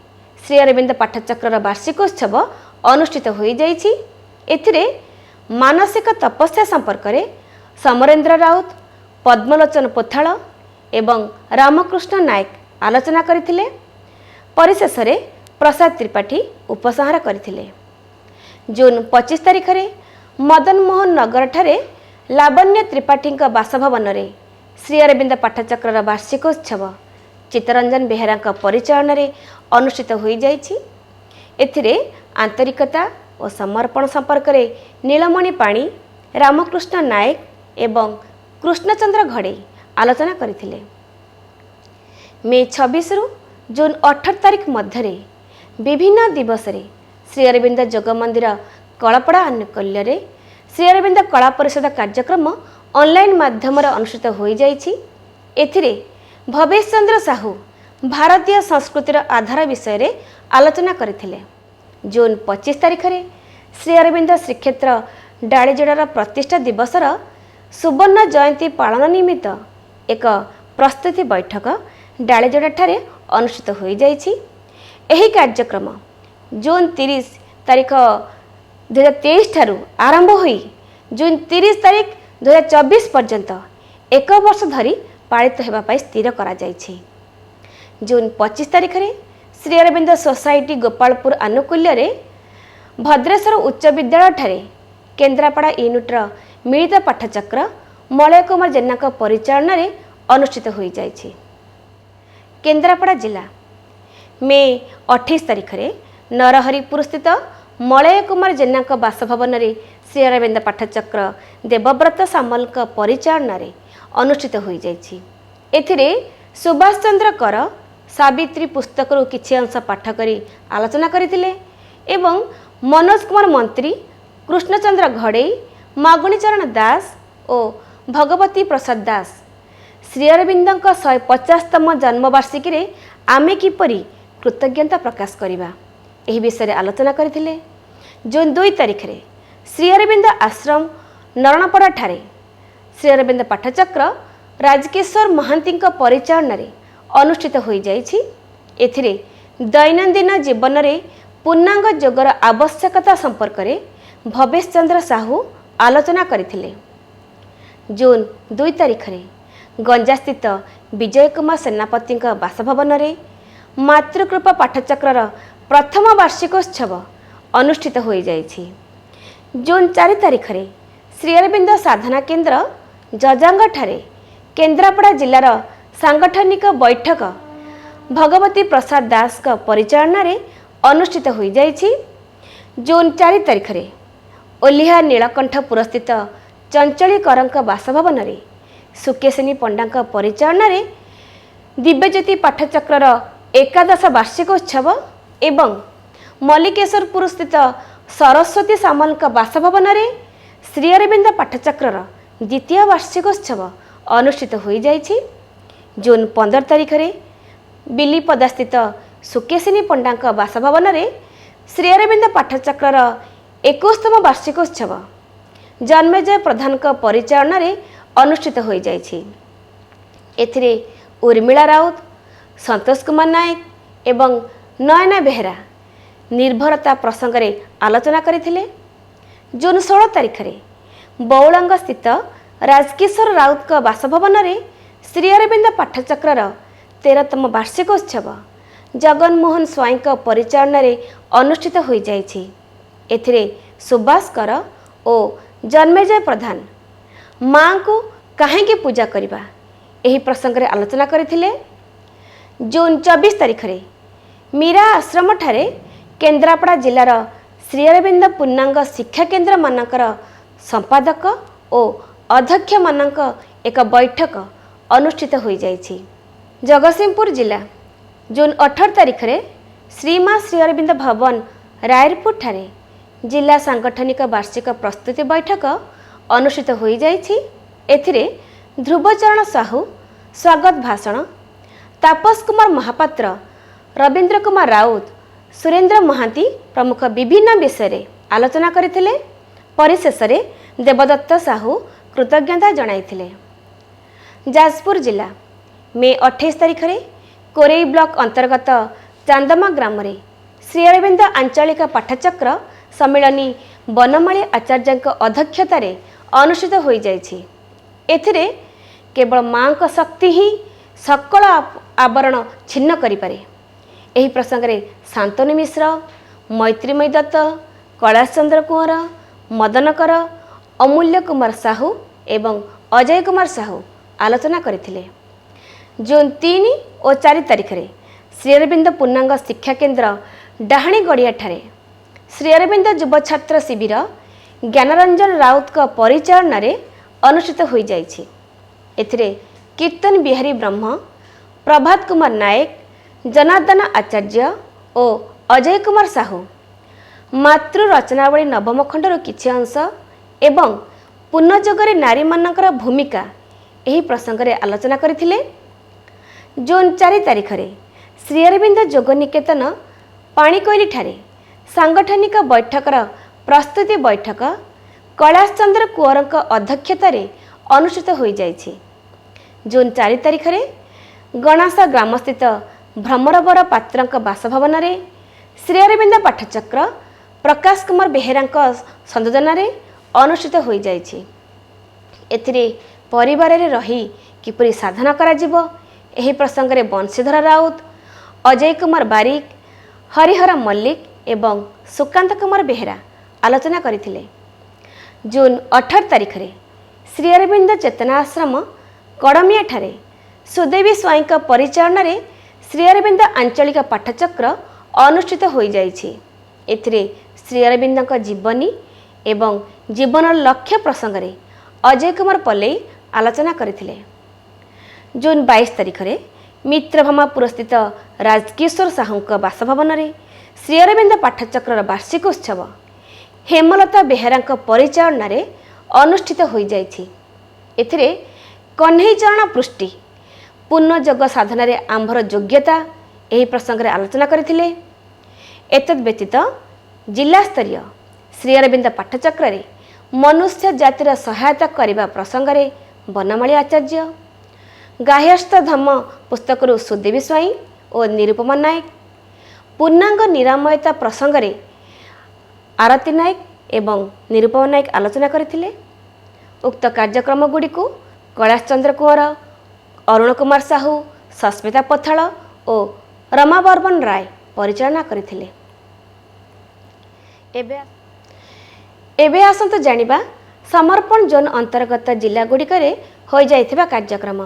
ଶ୍ରୀ ଅରବିନ୍ଦ ପାଠଚକ୍ରର ବାର୍ଷିକ ଉତ୍ସବ ଅନୁଷ୍ଠିତ ହୋଇଯାଇଛି। ଏଥିରେ ମାନସିକ ତପସ୍ୟା ସମ୍ପର୍କରେ ସମରେନ୍ଦ୍ର ରାଉତ, ପଦ୍ମଲୋଚନ ପୋଥାଳ ଏବଂ ରାମକୃଷ୍ଣ ନାୟକ ଆଲୋଚନା କରିଥିଲେ। ପରିଶେଷରେ ପ୍ରସାଦ ତ୍ରିପାଠୀ ଉପସଂହାର କରିଥିଲେ। ଜୁନ୍ 25 ତାରିଖରେ ମଦନମୋହନ ନଗରଠାରେ ଲାବଣ୍ୟ ତ୍ରିପାଠୀଙ୍କ ବାସଭବନରେ ଶ୍ରୀ ଅରବିନ୍ଦ ପାଠଚକ୍ରର ବାର୍ଷିକ ଉତ୍ସବ ଚିତ୍ତରଞ୍ଜନ ବେହେରାଙ୍କ ପରିଚାଳନାରେ ଅନୁଷ୍ଠିତ ହୋଇଯାଇଛି। ଏଥିରେ ଆନ୍ତରିକତା ଓ ସମର୍ପଣ ସମ୍ପର୍କରେ ନୀଳମଣି ପାଣି, ରାମକୃଷ୍ଣ ନାୟକ ଏବଂ କୃଷ୍ଣଚନ୍ଦ୍ର ଘଡ଼େଇ ଆଲୋଚନା କରିଥିଲେ। ମେ 26ରୁ ଜୁନ୍ 18 ତାରିଖ ମଧ୍ୟରେ ବିଭିନ୍ନ ଦିବସରେ ଶ୍ରୀ ଅରବିନ୍ଦ ଯୋଗ ମନ୍ଦିର କଳପଡ଼ା ଆନୁକୂଲ୍ୟରେ ଶ୍ରୀ ଅରବିନ୍ଦ କଳା ପରିଷଦ କାର୍ଯ୍ୟକ୍ରମ ଅନଲାଇନ୍ ମାଧ୍ୟମରେ ଅନୁଷ୍ଠିତ ହୋଇଯାଇଛି। ଏଥିରେ ଭବେଶ ଚନ୍ଦ୍ର ସାହୁ ଭାରତୀୟ ସଂସ୍କୃତିର ଆଧାର ବିଷୟରେ ଆଲୋଚନା କରିଥିଲେ। ଜୁନ୍ 25 ତାରିଖରେ ଶ୍ରୀ ଅରବିନ୍ଦ ଶ୍ରୀକ୍ଷେତ୍ର ଡାଳିଯୋଡ଼ାର ପ୍ରତିଷ୍ଠା ଦିବସର ସୁବର୍ଣ୍ଣ ଜୟନ୍ତୀ ପାଳନ ନିମିତ୍ତ ଏକ ପ୍ରସ୍ତୁତି ବୈଠକ ଡାଳିଯୋଡ଼ାଠାରେ ଅନୁଷ୍ଠିତ ହୋଇଯାଇଛି। ଏହି କାର୍ଯ୍ୟକ୍ରମ ଜୁନ୍ 30 ତାରିଖ 2023 ଠାରୁ ଆରମ୍ଭ ହୋଇ ଜୁନ୍ 30 ତାରିଖ 2024 ପର୍ଯ୍ୟନ୍ତ ଏକ ବର୍ଷ ଧରି ପାଳିତ ହେବା ପାଇଁ ସ୍ଥିର କରାଯାଇଛି। ଜୁନ୍ 25 ତାରିଖରେ ଶ୍ରୀ ଅରବିନ୍ଦ ସୋସାଇଟି ଗୋପାଳପୁର ଆନୁକୂଲ୍ୟରେ ଭଦ୍ରେଶ୍ୱର ଉଚ୍ଚ ବିଦ୍ୟାଳୟଠାରେ କେନ୍ଦ୍ରାପଡ଼ା ୟୁନିଟ୍ର ମିଳିତ ପାଠଚକ୍ର ମଳୟ କୁମାର ଜେନାଙ୍କ ପରିଚାଳନାରେ ଅନୁଷ୍ଠିତ ହୋଇଯାଇଛି। କେନ୍ଦ୍ରାପଡ଼ା ଜିଲ୍ଲା ମେ 28 ତାରିଖରେ ନରହରିପୁରସ୍ଥିତ ମଳୟ କୁମାର ଜେନାଙ୍କ ବାସଭବନରେ ଶ୍ରୀ ଅରବିନ୍ଦ ପାଠଚକ୍ର ଦେବବ୍ରତ ସାମଲଙ୍କ ପରିଚାଳନାରେ ଅନୁଷ୍ଠିତ ହୋଇଯାଇଛି। ଏଥିରେ ସୁଭାଷ ଚନ୍ଦ୍ର କର ସାବିତ୍ରୀ ପୁସ୍ତକରୁ କିଛି ଅଂଶ ପାଠ କରି ଆଲୋଚନା କରିଥିଲେ ଏବଂ ମନୋଜ କୁମାର ମନ୍ତ୍ରୀ, କୃଷ୍ଣଚନ୍ଦ୍ର ଘଡ଼େଇ, ମାଗୁଣୀଚରଣ ଦାସ ଓ ଭଗବତୀ ପ୍ରସାଦ ଦାସ ଶ୍ରୀ ଅରବିନ୍ଦଙ୍କ 150ତମ ଜନ୍ମବାର୍ଷିକୀରେ ଆମେ କିପରି କୃତଜ୍ଞତା ପ୍ରକାଶ କରିବା, ଏହି ବିଷୟରେ ଆଲୋଚନା କରିଥିଲେ। ଜୁନ୍ 2 ତାରିଖରେ ଶ୍ରୀ ଅରବିନ୍ଦ ଆଶ୍ରମ ନରଣପଡ଼ାଠାରେ ଶ୍ରୀ ଅରବିନ୍ଦ ପାଠଚକ୍ର ରାଜକିଶୋର ମହାନ୍ତିଙ୍କ ପରିଚାଳନାରେ ଅନୁଷ୍ଠିତ ହୋଇଯାଇଛି। ଏଥିରେ ଦୈନନ୍ଦିନ ଜୀବନରେ ପୂର୍ଣ୍ଣାଙ୍ଗ ଯୋଗର ଆବଶ୍ୟକତା ସମ୍ପର୍କରେ ଭବେଶ ଚନ୍ଦ୍ର ସାହୁ ଆଲୋଚନା କରିଥିଲେ। ଜୁନ୍ 2 ତାରିଖରେ ଗଞ୍ଜାସ୍ଥିତ ବିଜୟ କୁମାର ସେନାପତିଙ୍କ ବାସଭବନରେ ମାତୃକୃପା ପାଠଚକ୍ରର ପ୍ରଥମ ବାର୍ଷିକୋତ୍ସବ ଅନୁଷ୍ଠିତ ହୋଇଯାଇଛି। ଜୁନ୍ 4 ତାରିଖରେ ଶ୍ରୀ ଅରବିନ୍ଦ ସାଧନା କେନ୍ଦ୍ର ଜଜାଙ୍ଗଠାରେ କେନ୍ଦ୍ରାପଡ଼ା ଜିଲ୍ଲାର ସାଂଗଠନିକ ବୈଠକ ଭଗବତୀ ପ୍ରସାଦ ଦାସଙ୍କ ପରିଚାଳନାରେ ଅନୁଷ୍ଠିତ ହୋଇଯାଇଛି। ଜୁନ୍ 4 ତାରିଖରେ ଓଲିହା ନୀଳକଣ୍ଠପୁରସ୍ଥିତ ଚଞ୍ଚଳୀ କରଙ୍କ ବାସଭବନରେ ସୁକେଶିନୀ ପଣ୍ଡାଙ୍କ ପରିଚାଳନାରେ ଦିବ୍ୟଜ୍ୟୋତି ପାଠଚକ୍ରର ଏକାଦଶ ବାର୍ଷିକ ଉତ୍ସବ ଏବଂ ମଲ୍ଲିକେଶ୍ୱରପୁରସ୍ଥିତ ସରସ୍ୱତୀ ସାମଲଙ୍କ ବାସଭବନରେ ଶ୍ରୀ ଅରବିନ୍ଦ ପାଠଚକ୍ରର ଦ୍ୱିତୀୟ ବାର୍ଷିକୋତ୍ସବ ଅନୁଷ୍ଠିତ ହୋଇଯାଇଛି। ଜୁନ୍ 15 ତାରିଖରେ ବିଲିପଦାସ୍ଥିତ ସୁକେଶିନୀ ପଣ୍ଡାଙ୍କ ବାସଭବନରେ ଶ୍ରୀ ଅରବିନ୍ଦ ପାଠଚକ୍ରର 21ତମ ବାର୍ଷିକୋତ୍ସବ ଜନ୍ମେଜୟ ପ୍ରଧାନଙ୍କ ପରିଚାଳନାରେ ଅନୁଷ୍ଠିତ ହୋଇଯାଇଛି। ଏଥିରେ ଉର୍ମିଳା ରାଉତ, ସନ୍ତୋଷ କୁମାର ନାୟକ ଏବଂ ନୟନା ବେହେରା ନିର୍ଭରତା ପ୍ରସଙ୍ଗରେ ଆଲୋଚନା କରିଥିଲେ। ଜୁନ୍ 16 ତାରିଖରେ ବଉଳଙ୍ଗ ସ୍ଥିତ ରାଜକିଶୋର ରାଉତଙ୍କ ବାସଭବନରେ ଶ୍ରୀ ଅରବିନ୍ଦ ପାଠଚକ୍ରର 13ତମ ବାର୍ଷିକୋତ୍ସବ ଜଗନମୋହନ ସ୍ୱାଇଁଙ୍କ ପରିଚାଳନାରେ ଅନୁଷ୍ଠିତ ହୋଇଯାଇଛି। ଏଥିରେ ସୁବାସ କର ଓ ଜନ୍ମେଜୟ ପ୍ରଧାନ ମାଙ୍କୁ କାହିଁକି ପୂଜା କରିବା ଏହି ପ୍ରସଙ୍ଗରେ ଆଲୋଚନା କରିଥିଲେ। ଜୁନ୍ 24 ତାରିଖରେ ମୀରା ଆଶ୍ରମଠାରେ କେନ୍ଦ୍ରାପଡ଼ା ଜିଲ୍ଲାର ଶ୍ରୀ ଅରବିନ୍ଦ ପୂର୍ଣ୍ଣାଙ୍ଗ ଶିକ୍ଷା କେନ୍ଦ୍ରମାନଙ୍କର ସମ୍ପାଦକ ଓ ଅଧ୍ୟକ୍ଷମାନଙ୍କ ଏକ ବୈଠକ ଅନୁଷ୍ଠିତ ହୋଇଯାଇଛି। ଜଗତସିଂହପୁର ଜିଲ୍ଲା, ଜୁନ୍ 18 ତାରିଖରେ ଶ୍ରୀମା ଶ୍ରୀ ଅରବିନ୍ଦ ଭବନ, ରାୟପୁରଠାରେ ଜିଲ୍ଲା ସାଂଗଠନିକ ବାର୍ଷିକ ପ୍ରସ୍ତୁତି ବୈଠକ ଅନୁଷ୍ଠିତ ହୋଇଯାଇଛି। ଏଥିରେ ଧ୍ରୁବଚରଣ ସାହୁ ସ୍ୱାଗତ ଭାଷଣ, ତାପସ କୁମାର ମହାପାତ୍ର, ରବୀନ୍ଦ୍ର କୁମାର ରାଉତ, ସୁରେନ୍ଦ୍ର ମହାନ୍ତି ପ୍ରମୁଖ ବିଭିନ୍ନ ବିଷୟରେ ଆଲୋଚନା କରିଥିଲେ। ପରିଶେଷରେ ଦେବଦତ୍ତ ସାହୁ କୃତଜ୍ଞତା ଜଣାଇଥିଲେ। ଯାଜପୁର ଜିଲ୍ଲା, ମେ 28 ତାରିଖରେ କୋରେଇ ବ୍ଲକ ଅନ୍ତର୍ଗତ ଚାନ୍ଦମା ଗ୍ରାମରେ ଶ୍ରୀ ଅରବିନ୍ଦ ଆଞ୍ଚଳିକ ପାଠଚକ୍ର ସମ୍ମିଳନୀ ବନମାଳୀ ଆଚାର୍ଯ୍ୟଙ୍କ ଅଧ୍ୟକ୍ଷତାରେ ଅନୁଷ୍ଠିତ ହୋଇଯାଇଛି। ଏଥିରେ କେବଳ ମାଙ୍କ ଶକ୍ତି ହିଁ ସକଳ ଆବରଣ ଛିନ୍ନ କରିପାରେ, ଏହି ପ୍ରସଙ୍ଗରେ ଶାନ୍ତନୁ ମିଶ୍ର, ମୈତ୍ରୀମୟୀ ଦତ୍ତ, କୈଳାସ ଚନ୍ଦ୍ର କୁଅଁର, ମଦନ କର, ଅମୂଲ୍ୟ କୁମାର ସାହୁ ଏବଂ ଅଜୟ କୁମାର ସାହୁ ଆଲୋଚନା କରିଥିଲେ। ଜୁନ୍ 3 ଓ 4 ତାରିଖରେ ଶ୍ରୀ ଅରବିନ୍ଦ ପୂର୍ଣ୍ଣାଙ୍ଗ ଶିକ୍ଷା କେନ୍ଦ୍ର, ଡାହାଣୀଗଡ଼ିଆଠାରେ ଶ୍ରୀ ଅରବିନ୍ଦ ଯୁବ ଛାତ୍ର ଶିବିର ଜ୍ଞାନରଞ୍ଜନ ରାଉତଙ୍କ ପରିଚାଳନାରେ ଅନୁଷ୍ଠିତ ହୋଇଯାଇଛି। ଏଥିରେ କୀର୍ତ୍ତନ ବିହାରୀ ବ୍ରହ୍ମ, ପ୍ରଭାତ କୁମାର ନାୟକ, ଜନାର୍ଦ୍ଦନ ଆଚାର୍ଯ୍ୟ ଓ ଅଜୟ କୁମାର ସାହୁ ମାତୃ ରଚନାବଳୀ ନବମ ଖଣ୍ଡରୁ କିଛି ଅଂଶ ଏବଂ ପୂର୍ଣ୍ଣଯୋଗରେ ନାରୀମାନଙ୍କର ଭୂମିକା ଏହି ପ୍ରସଙ୍ଗରେ ଆଲୋଚନା କରିଥିଲେ। ଜୁନ୍ 4 ତାରିଖରେ ଶ୍ରୀ ଅରବିନ୍ଦ ଯୋଗ ନିକେତନ, ପାଣିକୋଇଲିଠାରେ ସାଂଗଠନିକ ବୈଠକର ପ୍ରସ୍ତୁତି ବୈଠକ କୈଳାସ ଚନ୍ଦ୍ର କୁଅଁରଙ୍କ ଅଧ୍ୟକ୍ଷତାରେ ଅନୁଷ୍ଠିତ ହୋଇଯାଇଛି। ଜୁନ୍ 4 ତାରିଖରେ ଗଣାସ ଗ୍ରାମସ୍ଥିତ ଭ୍ରମରବର ପାତ୍ରଙ୍କ ବାସଭବନରେ ଶ୍ରୀ ଅରବିନ୍ଦ ପାଠଚକ୍ର ପ୍ରକାଶ କୁମାର ବେହେରାଙ୍କ ସଂଯୋଜନାରେ ଅନୁଷ୍ଠିତ ହୋଇଯାଇଛି। ଏଥିରେ ପରିବାରରେ ରହି କିପରି ସାଧନା କରାଯିବ, ଏହି ପ୍ରସଙ୍ଗରେ ବଂଶୀଧର ରାଉତ, ଅଜୟ କୁମାର ବାରିକ, ହରିହର ମଲ୍ଲିକ ଏବଂ ସୁକାନ୍ତ କୁମାର ବେହେରା ଆଲୋଚନା କରିଥିଲେ। ଜୁନ୍ 18 ତାରିଖରେ ଶ୍ରୀ ଅରବିନ୍ଦ ଚେତନା ଆଶ୍ରମ, କଡ଼ମିଆଠାରେ ସୁଦେବୀ ସ୍ୱାଇଁଙ୍କ ପରିଚାଳନାରେ ଶ୍ରୀ ଅରବିନ୍ଦ ଆଞ୍ଚଳିକ ପାଠଚକ୍ର ଅନୁଷ୍ଠିତ ହୋଇଯାଇଛି। ଏଥିରେ ଶ୍ରୀ ଅରବିନ୍ଦଙ୍କ ଜୀବନୀ ଏବଂ ଜୀବନର ଲକ୍ଷ୍ୟ ପ୍ରସଙ୍ଗରେ ଅଜୟ କୁମାର ପଲେଇ ଆଲୋଚନା କରିଥିଲେ। ଜୁନ୍ 22 ତାରିଖରେ ମିତ୍ରଭାମାପୁରସ୍ଥିତ ରାଜକିଶୋର ସାହୁଙ୍କ ବାସଭବନରେ ଶ୍ରୀ ଅରବିନ୍ଦ ପାଠଚକ୍ରର ବାର୍ଷିକ ଉତ୍ସବ ହେମଲତା ବେହେରାଙ୍କ ପରିଚାଳନାରେ ଅନୁଷ୍ଠିତ ହୋଇଯାଇଛି। ଏଥିରେ କହ୍ନେଇ ଚରଣ ପୃଷ୍ଟି ପୂର୍ଣ୍ଣଯୋଗ ସାଧନାରେ ଆମ୍ଭର ଯୋଗ୍ୟତା ଏହି ପ୍ରସଙ୍ଗରେ ଆଲୋଚନା କରିଥିଲେ। ଏତଦ୍ ବ୍ୟତୀତ ଜିଲ୍ଲାସ୍ତରୀୟ ଶ୍ରୀ ଅରବିନ୍ଦ ପାଠଚକ୍ରରେ ମନୁଷ୍ୟ ଜାତିର ସହାୟତା କରିବା ପ୍ରସଙ୍ଗରେ ବନମାଳୀ ଆଚାର୍ଯ୍ୟ, ଗାହ୍ୟସ୍ଥ ଧମ୍ମ ପୁସ୍ତକରୁ ସୁଦେବୀ ସ୍ୱାଇଁ ଓ ନିରୁପମା ନାୟକ, ପୂର୍ଣ୍ଣାଙ୍ଗ ନିରାମୟତା ପ୍ରସଙ୍ଗରେ ଆରତୀ ନାୟକ ଏବଂ ନିରୁପମା ନାୟକ ଆଲୋଚନା କରିଥିଲେ। ଉକ୍ତ କାର୍ଯ୍ୟକ୍ରମଗୁଡ଼ିକୁ କୈଳାସ ଚନ୍ଦ୍ର କୁଅଁର, ଅରୁଣ କୁମାର ସାହୁ, ସସ୍ମିତା ପଥାଳ ଓ ରମାବର୍ମନ ରାୟ ପରିଚାଳନା କରିଥିଲେ। ଏବେ ଆସନ୍ତୁ ଜାଣିବା ସମର୍ପଣ ଜୋନ୍ ଅନ୍ତର୍ଗତ ଜିଲ୍ଲାଗୁଡ଼ିକରେ ହୋଇଯାଇଥିବା କାର୍ଯ୍ୟକ୍ରମ।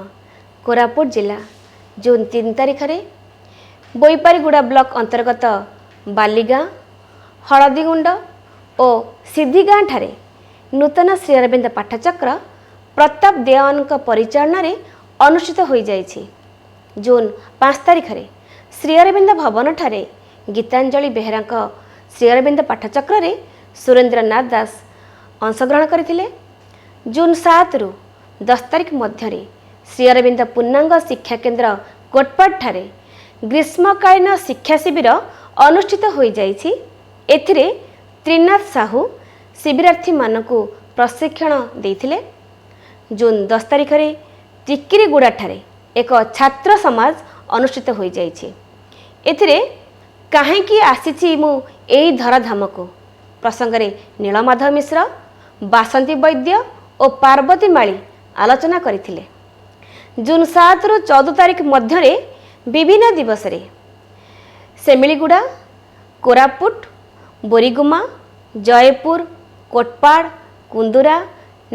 କୋରାପୁଟ ଜିଲ୍ଲା, ଜୁନ୍ 3 ତାରିଖରେ ବୋଇପାରିଗୁଡ଼ା ବ୍ଲକ ଅନ୍ତର୍ଗତ ବାଲିଗାଁ, ହଳଦୀଗୁଣ୍ଡ ଓ ସିଦ୍ଧିଗାଁଠାରେ ନୂତନ ଶ୍ରୀ ଅରବିନ୍ଦ ପାଠଚକ୍ର ପ୍ରତାପ ଦେୱାନଙ୍କ ପରିଚାଳନାରେ ଅନୁଷ୍ଠିତ ହୋଇଯାଇଛି। ଜୁନ୍ 5 ତାରିଖରେ ଶ୍ରୀ ଅରବିନ୍ଦ ଭବନଠାରେ ଗୀତାଞ୍ଜଳି ବେହେରାଙ୍କ ଶ୍ରୀ ଅରବିନ୍ଦ ପାଠଚକ୍ରରେ ସୁରେନ୍ଦ୍ରନାଥ ଦାସ ଅଂଶଗ୍ରହଣ କରିଥିଲେ। ଜୁନ୍ 7ରୁ 10 ତାରିଖ ମଧ୍ୟରେ ଶ୍ରୀ ଅରବିନ୍ଦ ପୂର୍ଣ୍ଣାଙ୍ଗ ଶିକ୍ଷା କେନ୍ଦ୍ର, କୋଟପାଡ଼ଠାରେ ଗ୍ରୀଷ୍ମକାଳୀନ ଶିକ୍ଷା ଶିବିର ଅନୁଷ୍ଠିତ ହୋଇଯାଇଛି। ଏଥିରେ ତ୍ରିନାଥ ସାହୁ ଶିବିରାର୍ଥୀମାନଙ୍କୁ ପ୍ରଶିକ୍ଷଣ ଦେଇଥିଲେ। ଜୁନ୍ 10 ତାରିଖରେ ଟିକିରିଗୁଡ଼ାଠାରେ ଏକ ଛାତ୍ର ସମାଜ ଅନୁଷ୍ଠିତ ହୋଇଯାଇଛି। ଏଥିରେ କାହିଁକି ଆସିଛି ମୁଁ ଏଇ ଧରାଧାମକୁ ପ୍ରସଙ୍ଗରେ ନୀଳମାଧବ ମିଶ୍ର, ବାସନ୍ତୀ ବୈଦ୍ୟ ଓ ପାର୍ବତୀ ମାଳି ଆଲୋଚନା କରିଥିଲେ। ଜୁନ୍ 7ରୁ 14 ତାରିଖ ମଧ୍ୟରେ ବିଭିନ୍ନ ଦିବସରେ ସେମିଳିଗୁଡ଼ା, କୋରାପୁଟ, ବୋରିଗୁମା, ଜୟପୁର, କୋଟପାଡ଼, କୁନ୍ଦୁରା,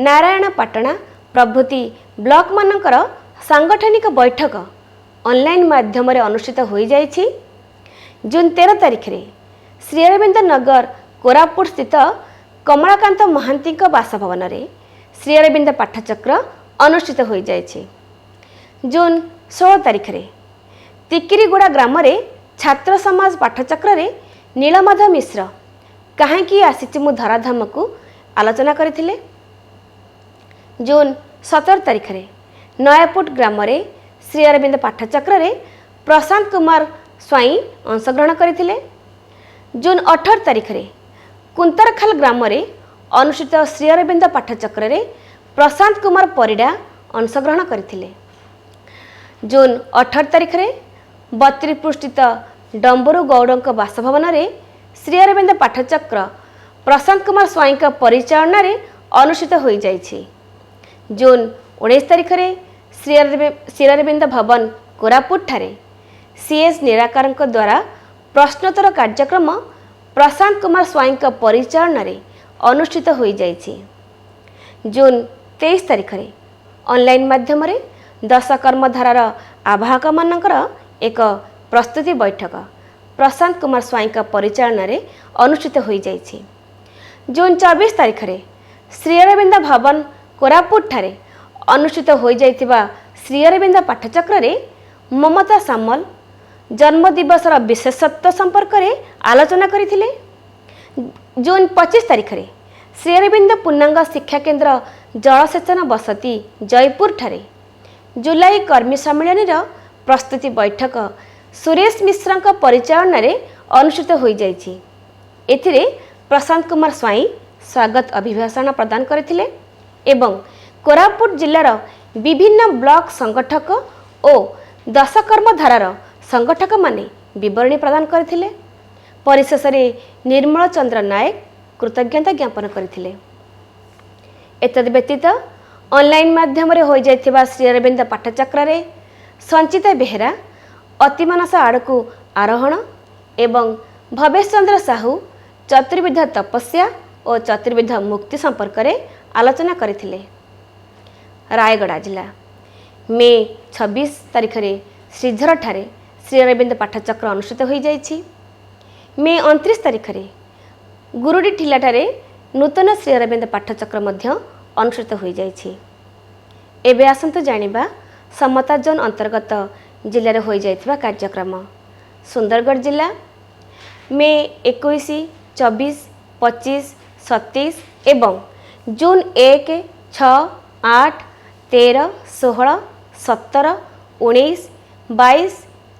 ନାରାୟଣପାଟଣା ପ୍ରଭୃତି ବ୍ଲକମାନଙ୍କର ସାଂଗଠନିକ ବୈଠକ ଅନଲାଇନ୍ ମାଧ୍ୟମରେ ଅନୁଷ୍ଠିତ ହୋଇଯାଇଛି। ଜୁନ୍ 13 ତାରିଖରେ ଶ୍ରୀ ଅରବିନ୍ଦ ନଗର, କୋରାପୁଟ ସ୍ଥିତ କମଳାକାନ୍ତ ମହାନ୍ତିଙ୍କ ବାସଭବନରେ ଶ୍ରୀ ଅରବିନ୍ଦ ପାଠଚକ୍ର ଅନୁଷ୍ଠିତ ହୋଇଯାଇଛି। ଜୁନ୍ 16 ତାରିଖରେ ତିକିରିଗୁଡ଼ା ଗ୍ରାମରେ ଛାତ୍ର ସମାଜ ପାଠଚକ୍ରରେ ନୀଳମାଧବ ମିଶ୍ର "କାହିଁକି ଆସିଛି ମୁଁ ଧରାଧାମକୁ" ଆଲୋଚନା କରିଥିଲେ। ଜୁନ୍ 17 ତାରିଖରେ ନୟାପୁଟ ଗ୍ରାମରେ ଶ୍ରୀ ଅରବିନ୍ଦ ପାଠଚକ୍ରରେ ପ୍ରଶାନ୍ତ କୁମାର ସ୍ୱାଇଁ ଅଂଶଗ୍ରହଣ କରିଥିଲେ। ଜୁନ୍ 18 ତାରିଖରେ କୁନ୍ତରଖାଲ ଗ୍ରାମରେ ଅନୁଷ୍ଠିତ ଶ୍ରୀ ଅରବିନ୍ଦ ପାଠଚକ୍ରରେ ପ୍ରଶାନ୍ତ କୁମାର ପରିଡ଼ା ଅଂଶଗ୍ରହଣ କରିଥିଲେ। ଜୁନ୍ 18 ତାରିଖରେ ବତ୍ରିପୁର ଡମ୍ବରୁ ଗୌଡ଼ଙ୍କ ବାସଭବନରେ ଶ୍ରୀ ଅରବିନ୍ଦ ପାଠଚକ୍ର ପ୍ରଶାନ୍ତ କୁମାର ସ୍ୱାଇଁଙ୍କ ପରିଚାଳନାରେ ଅନୁଷ୍ଠିତ ହୋଇଯାଇଛି। ଜୁନ୍ 19 ତାରିଖରେ ଶ୍ରୀ ଅରବିନ୍ଦ ଭବନ, କୋରାପୁଟଠାରେ ସିଏସ୍ ନିରାକାରଙ୍କ ଦ୍ୱାରା ପ୍ରଶ୍ନୋତ୍ତର କାର୍ଯ୍ୟକ୍ରମ ପ୍ରଶାନ୍ତ କୁମାର ସ୍ୱାଇଁଙ୍କ ପରିଚାଳନାରେ ଅନୁଷ୍ଠିତ ହୋଇଯାଇଛି। ଜୁନ୍ 23 ତାରିଖରେ ଅନଲାଇନ୍ ମାଧ୍ୟମରେ ଦଶ କର୍ମଧାରାର ଆବାହକମାନଙ୍କର ଏକ ପ୍ରସ୍ତୁତି ବୈଠକ ପ୍ରଶାନ୍ତ କୁମାର ସ୍ୱାଇଁଙ୍କ ପରିଚାଳନାରେ ଅନୁଷ୍ଠିତ ହୋଇଯାଇଛି। ଜୁନ୍ 24 ତାରିଖରେ ଶ୍ରୀ ଅରବିନ୍ଦ ଭବନ, କୋରାପୁଟଠାରେ ଅନୁଷ୍ଠିତ ହୋଇଯାଇଥିବା ଶ୍ରୀ ଅରବିନ୍ଦ ପାଠଚକ୍ରରେ ମମତା ସାମଲ ଜନ୍ମଦିବସର ବିଶେଷତ୍ୱ ସମ୍ପର୍କରେ ଆଲୋଚନା କରିଥିଲେ। ଜୁନ୍ 25 ତାରିଖରେ ଶ୍ରୀ ଅରବିନ୍ଦ ପୂର୍ଣ୍ଣାଙ୍ଗ ଶିକ୍ଷା କେନ୍ଦ୍ର, ଜଳସେଚନ ବସତି, ଜୟପୁରଠାରେ ଜୁଲାଇ କର୍ମୀ ସମ୍ମିଳନୀର ପ୍ରସ୍ତୁତି ବୈଠକ ସୁରେଶ ମିଶ୍ରଙ୍କ ପରିଚାଳନାରେ ଅନୁଷ୍ଠିତ ହୋଇଯାଇଛି। ଏଥିରେ ପ୍ରଶାନ୍ତ କୁମାର ସ୍ୱାଇଁ ସ୍ୱାଗତ ଅଭିଭାଷଣ ପ୍ରଦାନ କରିଥିଲେ ଏବଂ କୋରାପୁଟ ଜିଲ୍ଲାର ବିଭିନ୍ନ ବ୍ଲକ ସଂଗଠକ ଓ ଦଶକର୍ମ ଧାରାର ସଂଗଠକମାନେ ବିବରଣୀ ପ୍ରଦାନ କରିଥିଲେ। ପରିଶେଷରେ ନିର୍ମଳ ଚନ୍ଦ୍ର ନାୟକ କୃତଜ୍ଞତା ଜ୍ଞାପନ କରିଥିଲେ। ଏତଦ୍ ବ୍ୟତୀତ ଅନଲାଇନ୍ ମାଧ୍ୟମରେ ହୋଇଯାଇଥିବା ଶ୍ରୀ ଅରବିନ୍ଦ ପାଠଚକ୍ରରେ ସଞ୍ଚିତା ବେହେରା ଅତିମାନସ ଆଡ଼କୁ ଆରୋହଣ ଏବଂ ଭବେଶ ଚନ୍ଦ୍ର ସାହୁ ଚତୁର୍ବିଧ ତପସ୍ୟା ଓ ଚତୁର୍ବିଧ ମୁକ୍ତି ସମ୍ପର୍କରେ ଆଲୋଚନା କରିଥିଲେ। ରାୟଗଡ଼ା ଜିଲ୍ଲା ମେ 26 ତାରିଖରେ ଶ୍ରୀଝରଠାରେ ଶ୍ରୀ ଅରବିନ୍ଦ ପାଠଚକ୍ର ଅନୁଷ୍ଠିତ ହୋଇଯାଇଛି। ମେ 29 ତାରିଖରେ ଗୁରୁଡି ଠିଲାଠାରେ ନୂତନ ଶ୍ରୀ ଅରବିନ୍ଦ ପାଠଚକ୍ର ମଧ୍ୟ ଅନୁଷ୍ଠିତ ହୋଇଯାଇଛି। ଏବେ ଆସନ୍ତୁ ଜାଣିବା ସମତା ଜୋନ୍ ଅନ୍ତର୍ଗତ ଜିଲ୍ଲାରେ ହୋଇଯାଇଥିବା କାର୍ଯ୍ୟକ୍ରମ। ସୁନ୍ଦରଗଡ଼ ଜିଲ୍ଲା ମେ 21, 24, 25, 27 ଏବଂ ଜୁନ୍ 1, 6, 8, 13, 16, 17, 19, 22,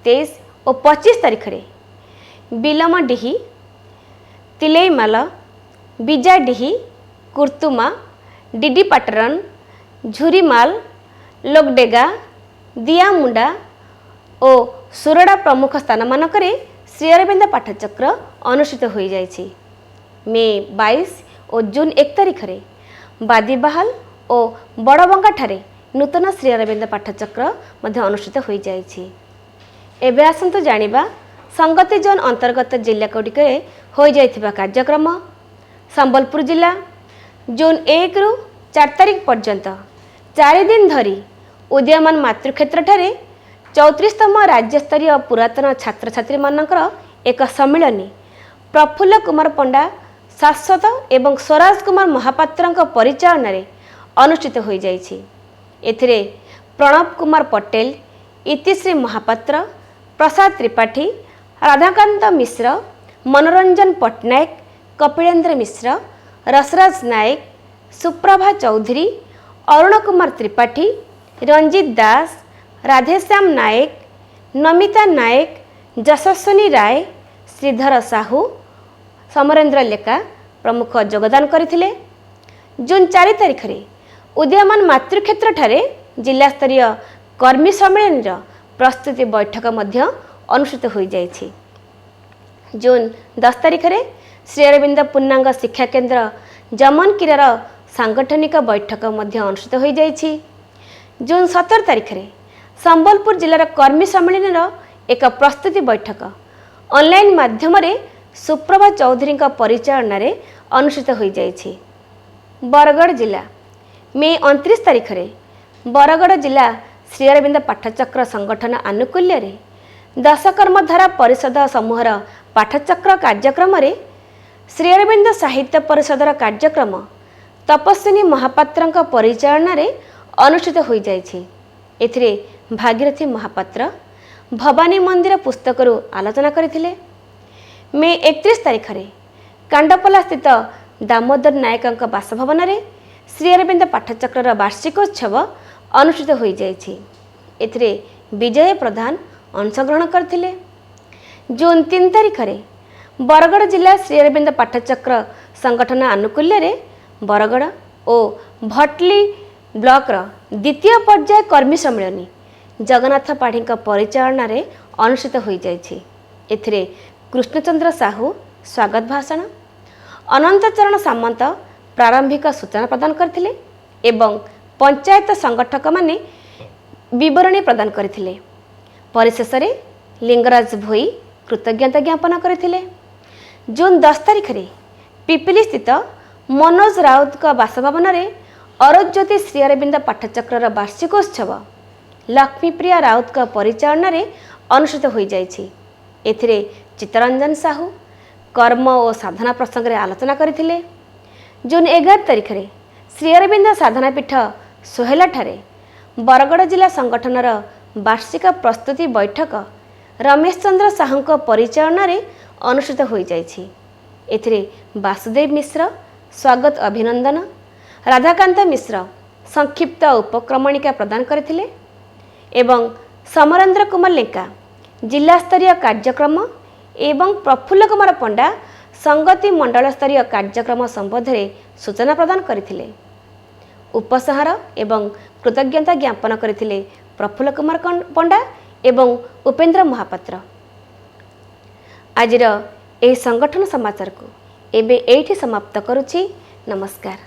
23 ଓ 25 ତାରିଖରେ ବିଲମଡିହି, ତିଲେଇମାଲ, ବିଜାଡିହି, କୁର୍ତ୍ତୁମା, ଡିଡିପାଟରନ, ଝୁରିମାଲ, ଲୋକଡେଗା, ଦିଆମୁଣ୍ଡା ଓ ସୁରଡ଼ା ପ୍ରମୁଖ ସ୍ଥାନମାନଙ୍କରେ ଶ୍ରୀ ଅରବିନ୍ଦ ପାଠଚକ୍ର ଅନୁଷ୍ଠିତ ହୋଇଯାଇଛି। ମେ 22 ଓ ଜୁନ୍ 1 ତାରିଖରେ ବାଦିବାହାଲ ଓ ବଡ଼ବଙ୍ଗାଠାରେ ନୂତନ ଶ୍ରୀ ଅରବିନ୍ଦ ପାଠଚକ୍ର ମଧ୍ୟ ଅନୁଷ୍ଠିତ ହୋଇଯାଇଛି। ଏବେ ଆସନ୍ତୁ ଜାଣିବା ସଂଗତି ଜୋନ୍ ଅନ୍ତର୍ଗତ ଜିଲ୍ଲାଗୁଡ଼ିକରେ ହୋଇଯାଇଥିବା କାର୍ଯ୍ୟକ୍ରମ। ସମ୍ବଲପୁର ଜିଲ୍ଲା ଜୁନ୍ 1ରୁ 4 ତାରିଖ ପର୍ଯ୍ୟନ୍ତ 4 ଦିନ ଧରି ଉଦୀୟମାନ ମାତୃକ୍ଷେତ୍ରଠାରେ 34ତମ ରାଜ୍ୟସ୍ତରୀୟ ପୁରାତନ ଛାତ୍ରଛାତ୍ରୀମାନଙ୍କର ଏକ ସମ୍ମିଳନୀ ପ୍ରଫୁଲ୍ଲ କୁମାର ପଣ୍ଡା ଶାଶ୍ୱତ ଏବଂ ସ୍ୱରାଜ କୁମାର ମହାପାତ୍ରଙ୍କ ପରିଚାଳନାରେ ଅନୁଷ୍ଠିତ ହୋଇଯାଇଛି। ଏଥିରେ ପ୍ରଣବ କୁମାର ପଟେଲ, ଇତିଶ୍ରୀ ମହାପାତ୍ର, ପ୍ରସାଦ ତ୍ରିପାଠୀ, ରାଧାକାନ୍ତ ମିଶ୍ର, ମନୋରଞ୍ଜନ ପଟ୍ଟନାୟକ, କପିଳେନ୍ଦ୍ର ମିଶ୍ର, ରସରାଜ ନାୟକ, ସୁପ୍ରଭା ଚୌଧୁରୀ, ଅରୁଣ କୁମାର ତ୍ରିପାଠୀ, ରଞ୍ଜିତ ଦାସ, ରାଧେଶ୍ୟାମ ନାୟକ, ନମିତା ନାୟକ, ଯଶସ୍ୱିନୀ ରାୟ, ଶ୍ରୀଧର ସାହୁ, ସମରେନ୍ଦ୍ର ଲେଙ୍କା ପ୍ରମୁଖ ଯୋଗଦାନ କରିଥିଲେ। ଜୁନ୍ 4 ତାରିଖରେ ଉଦୀୟମାନ ମାତୃକ୍ଷେତ୍ରଠାରେ ଜିଲ୍ଲାସ୍ତରୀୟ କର୍ମୀ ସମ୍ମିଳନୀର ପ୍ରସ୍ତୁତି ବୈଠକ ମଧ୍ୟ ଅନୁଷ୍ଠିତ ହୋଇଯାଇଛି। ଜୁନ୍ 10 ତାରିଖରେ ଶ୍ରୀ ଅରବିନ୍ଦ ପୂର୍ଣ୍ଣାଙ୍ଗ ଶିକ୍ଷା କେନ୍ଦ୍ର, ଜମନକିରାର ସାଂଗଠନିକ ବୈଠକ ମଧ୍ୟ ଅନୁଷ୍ଠିତ ହୋଇଯାଇଛି। ଜୁନ୍ 17 ତାରିଖରେ ସମ୍ବଲପୁର ଜିଲ୍ଲାର କର୍ମୀ ସମ୍ମିଳନୀର ଏକ ପ୍ରସ୍ତୁତି ବୈଠକ ଅନଲାଇନ୍ ମାଧ୍ୟମରେ ସୁପ୍ରଭା ଚୌଧୁରୀଙ୍କ ପରିଚାଳନାରେ ଅନୁଷ୍ଠିତ ହୋଇଯାଇଛି। ବରଗଡ଼ ଜିଲ୍ଲା, ମେ 29 ତାରିଖରେ ବରଗଡ଼ ଜିଲ୍ଲା ଶ୍ରୀ ଅରବିନ୍ଦ ପାଠଚକ୍ର ସଂଗଠନ ଆନୁକୂଲ୍ୟରେ ଦଶକର୍ମଧାରା ପରିଷଦ ସମୂହର ପାଠଚକ୍ର କାର୍ଯ୍ୟକ୍ରମରେ ଶ୍ରୀ ଅରବିନ୍ଦ ସାହିତ୍ୟ ପରିଷଦର କାର୍ଯ୍ୟକ୍ରମ ତପସ୍ୱିନୀ ମହାପାତ୍ରଙ୍କ ପରିଚାଳନାରେ ଅନୁଷ୍ଠିତ ହୋଇଯାଇଛି। ଏଥିରେ ଭାଗୀରଥୀ ମହାପାତ୍ର ଭବାନୀ ମନ୍ଦିର ପୁସ୍ତକରୁ ଆଲୋଚନା କରିଥିଲେ। ମେ 31 ତାରିଖରେ କାଣ୍ଡପଲା ସ୍ଥିତ ଦାମୋଦର ନାୟକଙ୍କ ବାସଭବନରେ ଶ୍ରୀ ଅରବିନ୍ଦ ପାଠଚକ୍ରର ବାର୍ଷିକୋତ୍ସବ ଅନୁଷ୍ଠିତ ହୋଇଯାଇଛି। ଏଥିରେ ବିଜୟ ପ୍ରଧାନ ଅଂଶଗ୍ରହଣ କରିଥିଲେ। ଜୁନ୍ 3 ତାରିଖରେ ବରଗଡ଼ ଜିଲ୍ଲା ଶ୍ରୀ ଅରବିନ୍ଦ ପାଠଚକ୍ର ସଂଗଠନ ଆନୁକୂଲ୍ୟରେ ବରଗଡ଼ ଓ ଭଟଲି ବ୍ଲକର ଦ୍ୱିତୀୟ ପର୍ଯ୍ୟାୟ କର୍ମୀ ସମ୍ମିଳନୀ ଜଗନ୍ନାଥ ପାଢ଼ୀଙ୍କ ପରିଚାଳନାରେ ଅନୁଷ୍ଠିତ ହୋଇଯାଇଛି। ଏଥିରେ କୃଷ୍ଣଚନ୍ଦ୍ର ସାହୁ ସ୍ୱାଗତ ଭାଷଣ, ଅନନ୍ତ ଚରଣ ସାମନ୍ତ ପ୍ରାରମ୍ଭିକ ସୂଚନା ପ୍ରଦାନ କରିଥିଲେ ଏବଂ ପଞ୍ଚାୟତ ସଂଗଠକମାନେ ବିବରଣୀ ପ୍ରଦାନ କରିଥିଲେ। ପରିଶେଷରେ ଲିଙ୍ଗରାଜ ଭୋଇ କୃତଜ୍ଞତା ଜ୍ଞାପନ କରିଥିଲେ। ଜୁନ୍ 10 ତାରିଖରେ ପିପିଲି ସ୍ଥିତ ମନୋଜ ରାଉତଙ୍କ ବାସଭବନରେ ଅରଜ୍ୟୋତି ଶ୍ରୀ ଅରବିନ୍ଦ ପାଠଚକ୍ରର ବାର୍ଷିକୋତ୍ସବ ଲକ୍ଷ୍ମୀପ୍ରିୟା ରାଉତଙ୍କ ପରିଚାଳନାରେ ଅନୁଷ୍ଠିତ ହୋଇଯାଇଛି। ଏଥିରେ ଚିତ୍ତରଞ୍ଜନ ସାହୁ କର୍ମ ଓ ସାଧନା ପ୍ରସଙ୍ଗରେ ଆଲୋଚନା କରିଥିଲେ। ଜୁନ୍ 11 ତାରିଖରେ ଶ୍ରୀ ଅରବିନ୍ଦ ସାଧନା ପୀଠ ସୋହେଲାଠାରେ ବରଗଡ଼ ଜିଲ୍ଲା ସଂଗଠନର ବାର୍ଷିକ ପ୍ରସ୍ତୁତି ବୈଠକ ରମେଶ ଚନ୍ଦ୍ର ସାହୁଙ୍କ ପରିଚାଳନାରେ ଅନୁଷ୍ଠିତ ହୋଇଯାଇଛି। ଏଥିରେ ବାସୁଦେବ ମିଶ୍ର ସ୍ୱାଗତ ଅଭିନନ୍ଦନ, ରାଧାକାନ୍ତ ମିଶ୍ର ସଂକ୍ଷିପ୍ତ ଉପକ୍ରମଣିକା ପ୍ରଦାନ କରିଥିଲେ ଏବଂ ସମରେନ୍ଦ୍ର କୁମାର ଲେଙ୍କା ଜିଲ୍ଲାସ୍ତରୀୟ କାର୍ଯ୍ୟକ୍ରମ ଏବଂ ପ୍ରଫୁଲ୍ଲ କୁମାର ପଣ୍ଡା ସଂଗତି ମଣ୍ଡଳସ୍ତରୀୟ କାର୍ଯ୍ୟକ୍ରମ ସମ୍ବନ୍ଧରେ ସୂଚନା ପ୍ରଦାନ କରିଥିଲେ। ଉପସଂହାର ଏବଂ କୃତଜ୍ଞତା ଜ୍ଞାପନ କରିଥିଲେ ପ୍ରଫୁଲ୍ଲ କୁମାର ପଣ୍ଡା ଏବଂ ଉପେନ୍ଦ୍ର ମହାପାତ୍ର। ଆଜିର ଏହି ସଂଗଠନ ସମାଚାରକୁ ଏବେ ଏଇଠି ସମାପ୍ତ କରୁଛି। ନମସ୍କାର।